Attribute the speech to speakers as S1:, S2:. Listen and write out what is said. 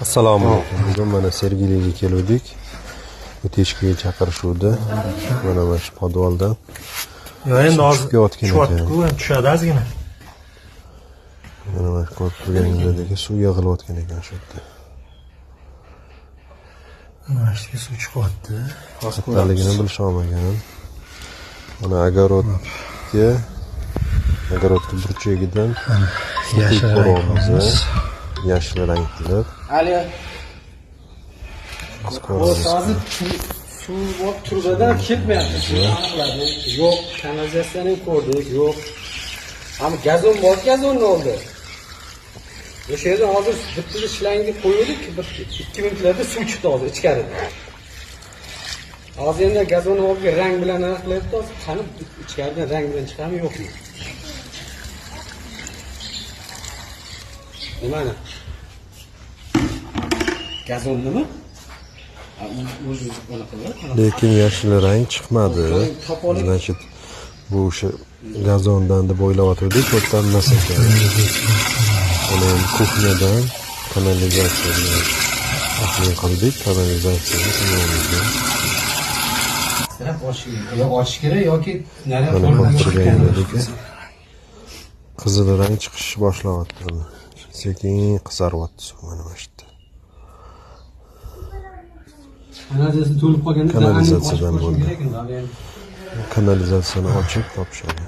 S1: Assalomu alaykum. Bugun mana Sergeliga keluvdik. Utechkaga chaqirishuvdi. Mana shu podvaldan.
S2: Yo, endi hozir
S1: Tushib kelayotgan ekan.
S2: tushyapti-ku, endi tushadi ozgina.
S1: Mana ko'rib turganingizdek suv yig'ilayotgan ekan shu yerda.
S2: Mana shu yerga suv chiqyapti. Hozir
S1: Kattaligini bilisha olmagan. Mana огородga burchagidan
S2: Yashil rang
S1: ko'ryapmiz.
S2: qilamiz.
S1: Yashil rang qilib.
S3: Ali,
S1: Biz ko'ramiz.
S3: hozir suv bor turbadan ketmayapti. Suvni aniqladik. Yo'q, kanalizatsiyani ham ko'rdik, yo'q. Ammo gazon bor, gazonni oldi. O'sha yerda hozir bitta shlangni qo'ydik, bir 2 minutlarda suv chiqdi hozir ichkarida. Hozir endi gazonni olib rang bilan aniqlayapti, hozir qani ichkaridan rang bilan chiqadimi, yo'qmi? Nimani? Gazonnimi? O'zi anaqa qilib.
S1: Lekin yashil rang chiqmadi. Значит, bu o'sha gazondan deb o'ylayotgandik, bu yerdan emas ekan. Uni ham kuxnyadan kanalizatsiyaga taxmin qildik, kanalizatsiyani tomoniga.
S3: Yo ochish kerak yoki
S1: Mana ko'rib turganingizdek qizil rang chiqish boshlayapti. Sekin qizaryapti suv mana shu yerda.
S3: Kanalizatsiya to'lib qolganda
S1: Kanalizatsiyadan bo'ldi. Kanalizatsiyani ochib topishadi.